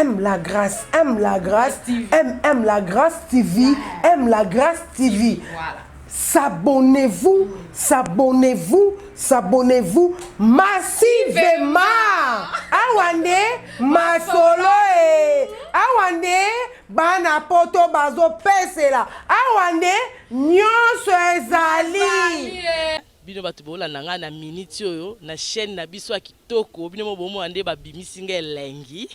Aime la grâce, aime la grâce, aime, aime la grâce TV, aime la grâce TV. Voilà. S'abonnez-vous, s'abonnez-vous, s'abonnez-vous massivement. Awa nde masolo e. Awa nde bana poto bazopesela. Awa nde nyonso ezali. Bino bato bolanda ngai na minute oyo na chaîne na biso ya kitoko, bino mo bomona nde babimisi ngai elengi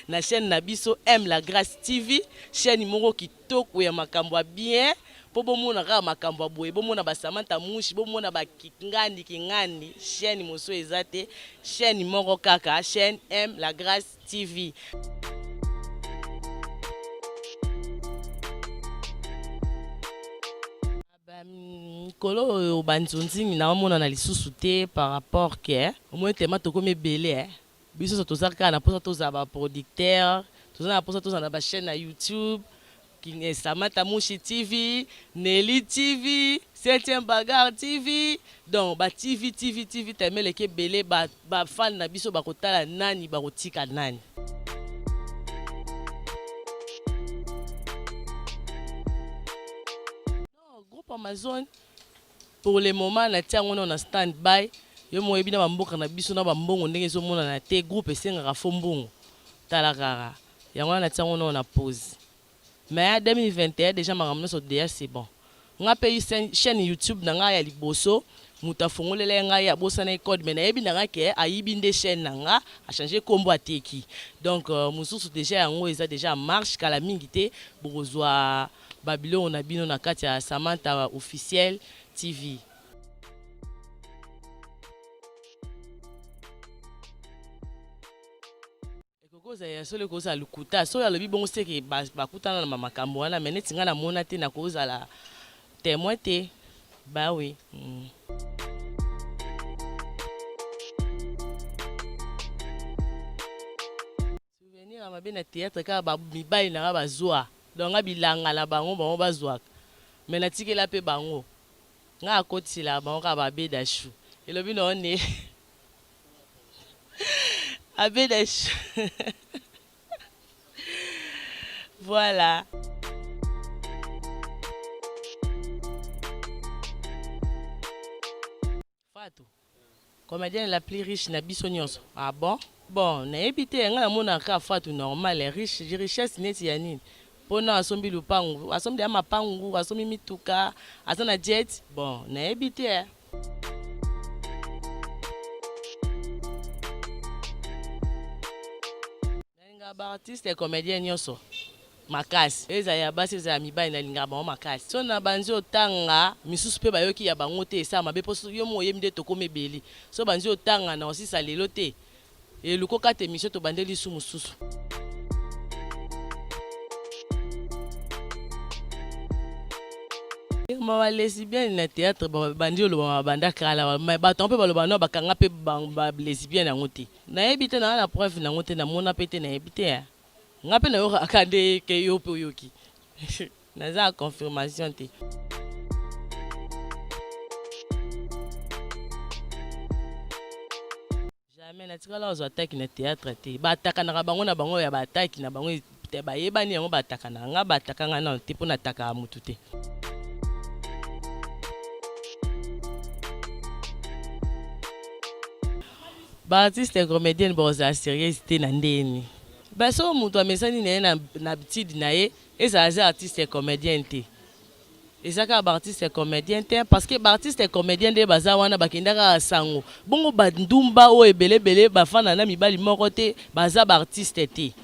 na chaîne na biso Aime la Grâce TV, chaîne moko kitoko ya makambo ya bien po bomona kaka makambo ya boye, bomona ba Samantha Mushi, bomona ba kingani kingani, chaîne mosusu eza te, chaîne moko kaka, chaîne Aime la Grâce TV. Mikolo oyo ba nzonzing naomonana lisusu te par rapport que omoni tellement tokomi ebele eh biso nionso toza kaka na posa tozala ba producteur toza na posa tozala na ba chaine na youtube Samantha Mushi TV, Nelly TV, septième bagarre TV donc ba TV TV TV tellement eleki ebele ba ba fan na biso bakotala nani bakotika nani. Non, groupe Amazon pour le moment natia yango nano na stand by. Yo moko oyebi na ba mboka na biso na ba mbongo ndenge ezo monana te, groupe esengaka faux mbongo. Tala kaka. Yango wana natia yango nano na pause. Mais 2021 dejà makambo nionso dejà c'est bon. Nga pe chaine YouTube na nga ya liboso mutu afongolelaki ngai abosanaki code mais nayebi na nga ke ayibi nde chaine na nga a changer kombo ateki. Donc mususu dejà yango eza dejà en marche kala mingi te bokozua ba biloko na bino na kati ya Samantha officiel TV. Ekoki kozala ya solo ekoki kozala lokuta soki alobi bongo seke bakutana na makambo wana mais neti nga namona te nakozala temoin te bah oui. Souvenir ya mabe na theatre kaka ba mibali na nga bazua donc nga bilanga na bango bango bazuaka mais natikela pe bango nga akotiselaka bango kaka ba beda chou elobi na yo ne abeda chou voilà. Fatou comedienne la plus riche na biso nionso ah bon? Bon nayebi te nga namonaka kaka Fatou normal riche richesse neti ya nini po nao asombi lupangu asombi dejà mapangu asombi mituka aza na jet bon nayebi te eh. Nalingaka ba artistes et comediens nioso makasi ezala ya basi ezala ya mibali nalingaka bango makasi soki nabandi otanga misusu pe bayoki ya bango te esala mabe po yo moko oyebi nde tokomi ebele soki obandi otanga na osisa lelo te eluka okata emission tobandeli lisu mususu. Mawa lesbienne na theatre bandi oloba banda kala mais bato yango pe baloba no bakanga pe ba lesbienne yango te. Nayebi te naza na preuve nango te namona pe te nayebi te hein nga pe nayokaka kaka nde ke yo pe oyoki naza na confirmation te. Jamais natikala kozwa attaque na theatre te ba attaquanaka bango na bango ya ba attaque na bango bayebani yango ba attaquanaka nga ba attaqua nga nanu te po na attaquaka mutu te. Ba artistes comediennes bakozala serieuse te na ndeni? Ba soki mutu amesani naye na habitude naye ezala aza artiste comedienne te eza kaka ba artistes comediens te parce que ba artistes comediens nde baza wana bakenda kaka sango bongo ba ndumba oyo ebele ebele bafanda na mibali moko te baza ba artistes te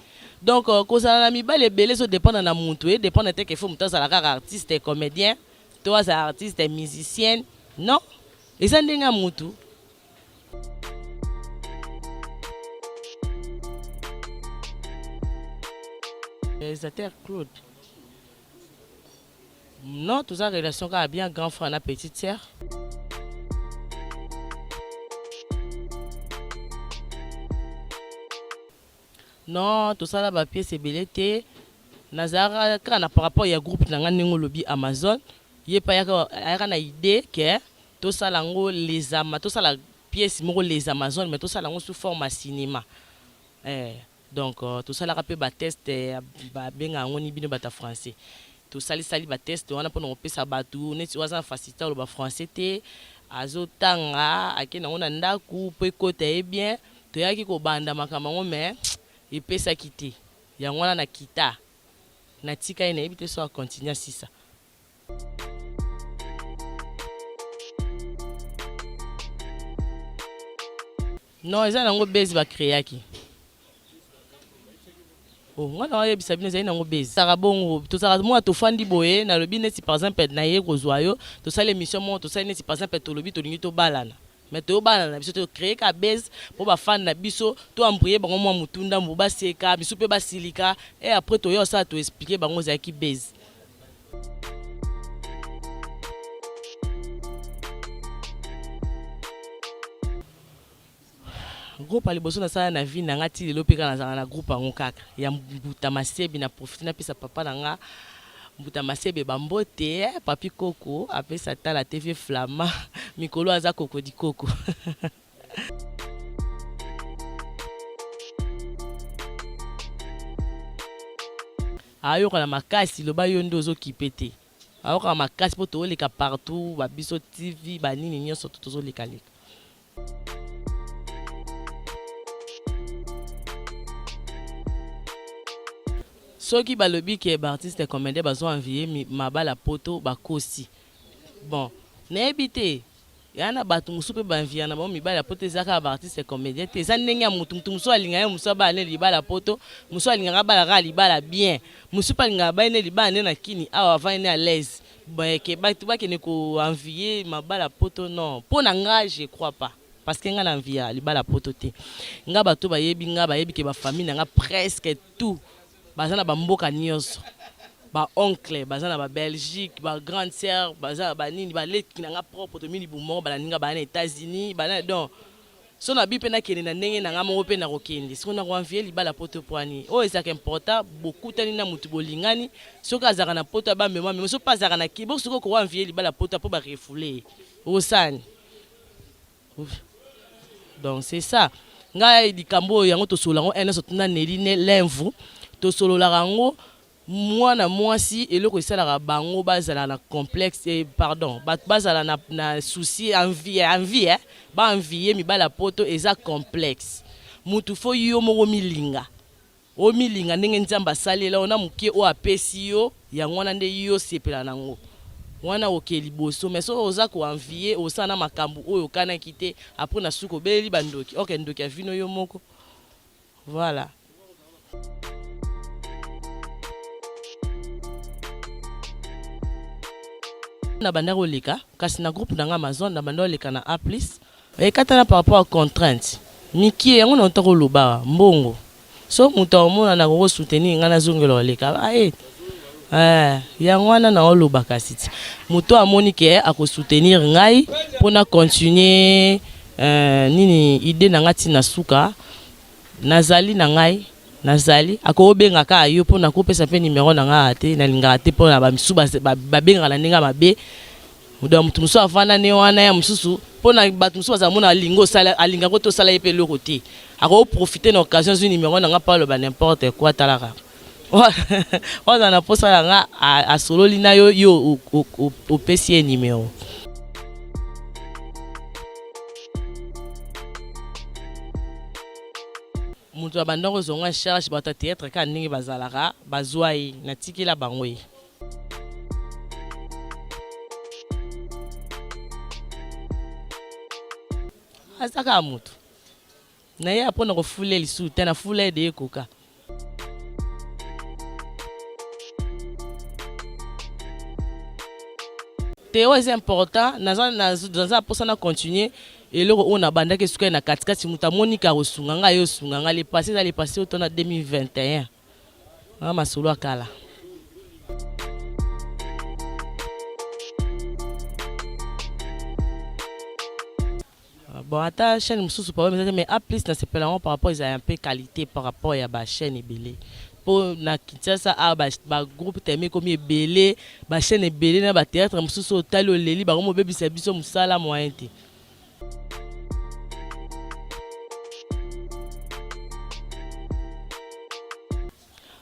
donc kozala na mibali ebele ezo dependre na mutu e dependre te ke faut mutu azala kaka artiste comedien to azala artiste musicienne non eza ndenge ya mutu. Realisateur Claude non toza relation kaka bien grand frère na petite sœur. Non tosala ba pièces ebele te nazalaka kaka na par rapport ya groupe na nga ndenge olobi Amazon ye pe ayaka na idee que Tosala yango les ama tosala pièce moko les amazones mais tosala yango sous forme ya cinema eh. Donc tosalaka pe ba test ba benga yango nini bino batu ya français tosali sali ba test wana pona kopesa batu neti oyo aza na facilite ya koloba français te azo tanga ake nango na ndaku po ekota ye bien toyaki kobanda makambo yango mais epesaki te yango wana na kita na tika ye nayebi te soki a continue asisa. Non eza nango buzz ba creaki. Oh nga na yebisa bino ezali nango buzz. Saka bongo tozalaka mwa tofandi boye nalobi neti par exemple naye kozwa yo tosali emission moko tosali neti par exemple tolobi tolingi tobalana mais toyobalana na biso to créer ka buzz po ba fan na biso to embrouiller bango mwa mutu ndambu baseka misusu pe basilika et après toya osala to expliquer bango ezalaki buzz. Groupe ya liboso nasala na vie na nga ti lelo pe kaka nazalaka na groupe yango kaka ya mbuta masebe na profite napesa papa na nga mbuta masebe ba mbote eh, papi koko apesa tala te vieux flama mikolo aza koko di koko ayokana makasi loba yo nde ozo kipe te ayokaka makasi po toleka partout ba biso TV ba nini nyonso to tozoleka leka. Soki balobi ke ba artiste comedien bazo envier mabala poto bakosi bon nayebi te Ya na batu mosusu pe ba enviyaka na bango mibali ya poto eza kaka ba artiste comedien te eza ndenge ya mutu mutu mosusu alinga ye mosusu abala ne libala ya poto mosusu alingaka abala kaka libala bien mosusu pe alingaka abali ne libala nde na kini awa avandi ne à l'aise ke batu bakende ko envier mabala ya poto non po na nga je crois pas parce que nga na enviyaka libala ya poto te nga batu bayebi nga bayebi ke ba famille na nga presque tout baza na ba mboka nioso ba oncle baza na ba Belgique ba grande sœur baza na ba nini ba leki na nga propre tomi libumu moko balandi nga ba na Etats Unis ba na donc so na bi pe nakende na ndenge na nga moko pe nakokende siko nako envier libala poto poani oyo ezalaka important bokutani na mutu bolingani soki azalaka na poto aba mema mema soki pe azalaka na kin bo soki oko envier libala poto po ba refoule ye osani Donc c'est ça. Ngai likambo oyo yango tosolola yango un surtout na Nelly ne Lemvu tosololaka yango mwana mwasi eloko esalaka bango bazala na complexe eh, pardon bato bazala na, na souci envie envie eh, ba envie mibali ya poto eza complexe mutu fo yo moko milinga Omilinga ndenge Nzambe asalela yo na mukie oyo apesi yo, yango wana nde yo sepela nango. Wana oke liboso mais soki oza ko envier osala na makambu oyo okanaki te après na suka obeleli ba ndoki or que ndoki ya vie no yo moko. Voilà. Na banda koleka kasi na groupe na nga Amazon na banda koleka na A plus. Ekatana par rapport ya contrainte mikie yango na wuta koloba awa mbongo soki mutu akomona na koko soutenir nga nazongela koleka aye eh, yango wana na oloba kasi ti mutu amoni ke ako soutenir ngai mpo na continuer eh, nini idee na nga ti na suka nazali na ngai nazali akobenga kaka yo mpo nakopesa mpe numero na ngai te nalingaka te mpo na bamisusu babengaka na ndenge mabe Donc mutu mosusu avanda ne wana ya mosusu mpo na bato mosusu bazala mona alingi osala alingaka te osala ye mpe eloko te akoki profiter na occasion azwi numero na nga mpo aloba n'importe quoi talaka ozala na mposa na nga asololi na yo yo opesi ye numero. Moto abanda kozwa nga charge bato ya theatre kaka ndenge bazalaka bazwa ye natikela bango ye. Aza kaka mutu naye ya pona kofula ye lisusu te nafula ye de ekoka. Te oyo eza important naza naza posa na continuer eloko oyo nabandaki esukaki na katikati mutu amoni ke akosunga nga aye osunga nga le passe eza le passe oyo to na 2021 Wana masolo ya kala. Bon ata chaîne mosusu problème eza te mais A plus nasepela yango par rapport ezala un peu qualité par rapport ya ba chaîne ebele po na Kinshasa awa ba, ba groupe teme ekomi ebele ba chaîne ebele na ba théâtre mosusu otali oleli bango mobebisa biso mosala moyen te.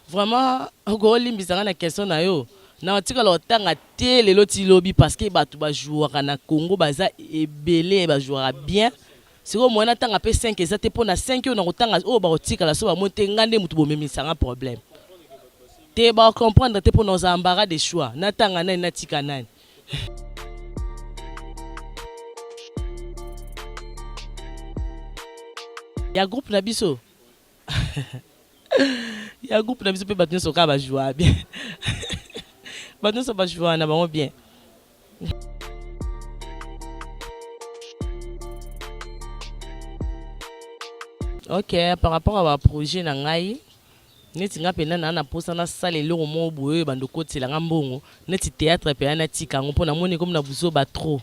Vraiment okolimbisa nga na question na yo na otikala otanga te lelo ti lobi parce que bato bajouaka na Congo baza ebele bajouaka bien sikoyo moyen natanga mpe 5 eza te mpo na 5 oyo nakotanga oyo bakotikala so bamoni te nga nde moto bomemisa nga problème te bacomprendre te mpo na ozala embarras de choix natanga nani natika nani. Ya groupe na biso ya groupe na biso mpe bato nyonso kaka bajoua bien, bato nyonso bajoua na bango bien. Ok, par rapport à baprojet na ngai, neti nga mpenza naa na mposa nasala eloko moko boye oyo ebanda okotisela nga mbongo neti théâtre mpenza, natika yango mpo namoni ekomi na buzoba trop,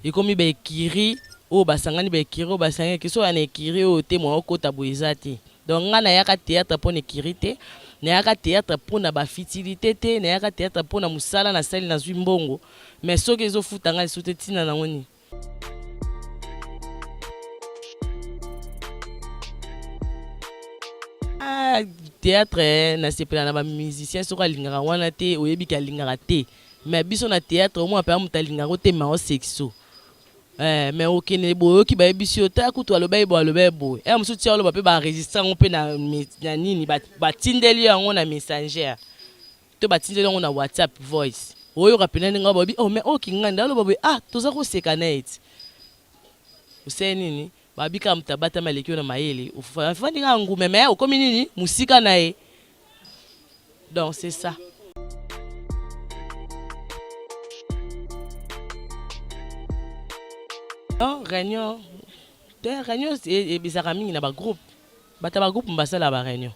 ekomi baekiri oyo basangani, baekiri oyo basangani, so ya na ekiri oyo te mwa okota boye eza te. Donc nga nayaka théâtre mpo na ekiri te, nayaka théâtre mpo na bafutilité te, nayaka théâtre mpo na mosala nasali, nazwi mbongo. Mais soki ezofuta ngai lisusu te, ntina nango nini? Ah, théâtre nasepela na bamusicien soki alingaka wana te, oyebi ke alingaka te. Mais biso na théâtre omona mpenza moto alingaka te, ma osekisa. Mais okende boye, oyoki bayebisi yo ta kutu aloba ye boye, aloba ye boye, e mosusu tia oloba mpe baenregistre yango mpe na nini, batindeli yango na Messenger to batindeli yango na WhatsApp voice, oyoka mpena ndenge babi: "Oh, mais oyo kingandi aloba boye." Ah, toza koseka na ye ti osali nini? Babi kaka moto abatami aleki yo na mayele, ofandi kaka ngume, mais okomi nini mosika na ye. Donc c'est ça. Non, réunion te, réunion ezalaka mingi na bagroupe, bato ya bagroupe basala baréunion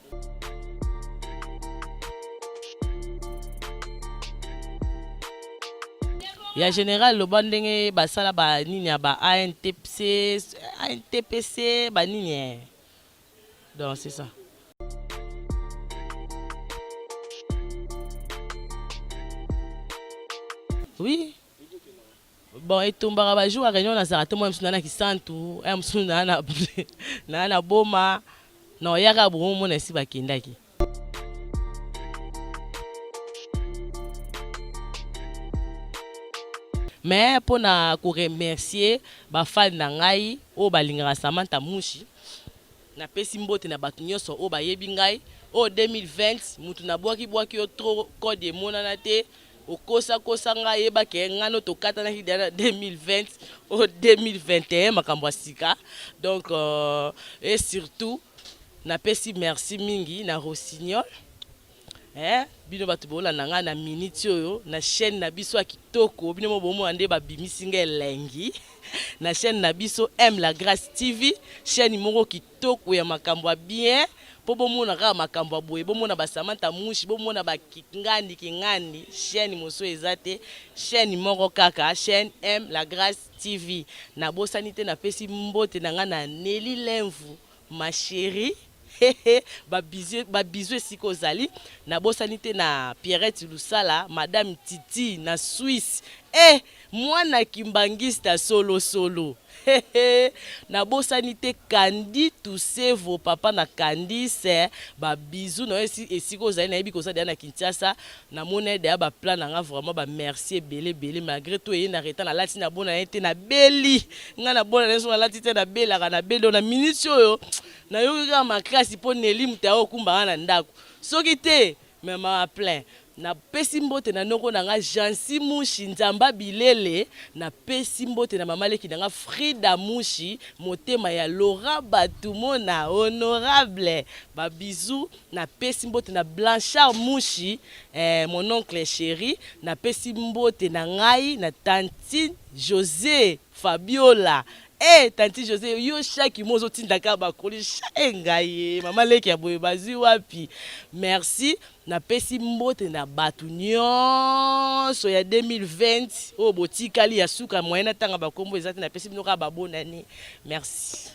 ya général. Loba ndenge basala banini ya ba ANTPC, ANTPC banini. Donc c'est ça. Oui, bon, etumbaka bajour ya réunion nazalaka te. Mwa mosusu naa na Kisantu, ya mosusu naa na Boma, na oyaka bongo mona esi bakendaki. Mais mpona koremercier bafans na ngai oyo balingaka Samantha Mushi, napesi mbote na bato nyonso oyo bayebi ngai. Oyo 2020 mutu nabwaki-bwaki yo trop, code emonana te, okosakosa ngai, yebake ngai no tokatanaki deya na 2020. Oyo 2021 makambo ya sika. Donc et surtout napesi merci mingi na Rossignol. Bino bato bolanda ngai na miniti oyo na chaîne na biso ya kitoko, bino mo bomona nde babimisi ngai elengi na chaîne na biso M La Grâce TV, chaîne moko kitoko ya makambo ya bien, mpo bomona kaka makambo ya boye, bomona baSamantha Mushi, bomona bakingandi kingandi. Chaîne mosusu eza te, chaîne moko kaka, chaîne M La Grâce TV. Nabosani te, napesi mbote na ngai na Neli Lemvu, ma chérie, babizu esika ozali. Nabosani te na Pierrette Lusala, madame Titi na Swisse, e mwana kimbangista solosolo. Nabosani te Kandi Tusevo, papa na Kandise, babizu na yo esika ozali. Nayebi koza deya na Kinshasa, namoni ye deya baplan na nga. Vraiment bamerci ebele ebele, malgré tout eye na retard. Nalati na bona ye te, nabeli ngai nabona na so nalati te, nabelaka, nabeli. Na miniti oyo nayoki kaka makasi mpo Neli moto ayo okumbaka na ndako, soki te mema plein. Napesi mbote na noko na nga Jansi Mushi Nzamba Bilele, napesi mbote na mama leki na nga Frida Mushi, motema ya Laura Batumona honorable, babizu. Napesi mbote na Blanchard Mushi, mon oncle chéri. Napesi mbote na ngai na tantine José Fabiola. Tanti José, yo chaque mois ozotindaka bakoli e ngai ye mama leki ya boye bazwi wapi? Merci. Napesi mbote na bato nyonso ya 2020 oyo botikali ya suka. Moyen natanga bakombo eza te, napesi bino kaka babonani. Merci.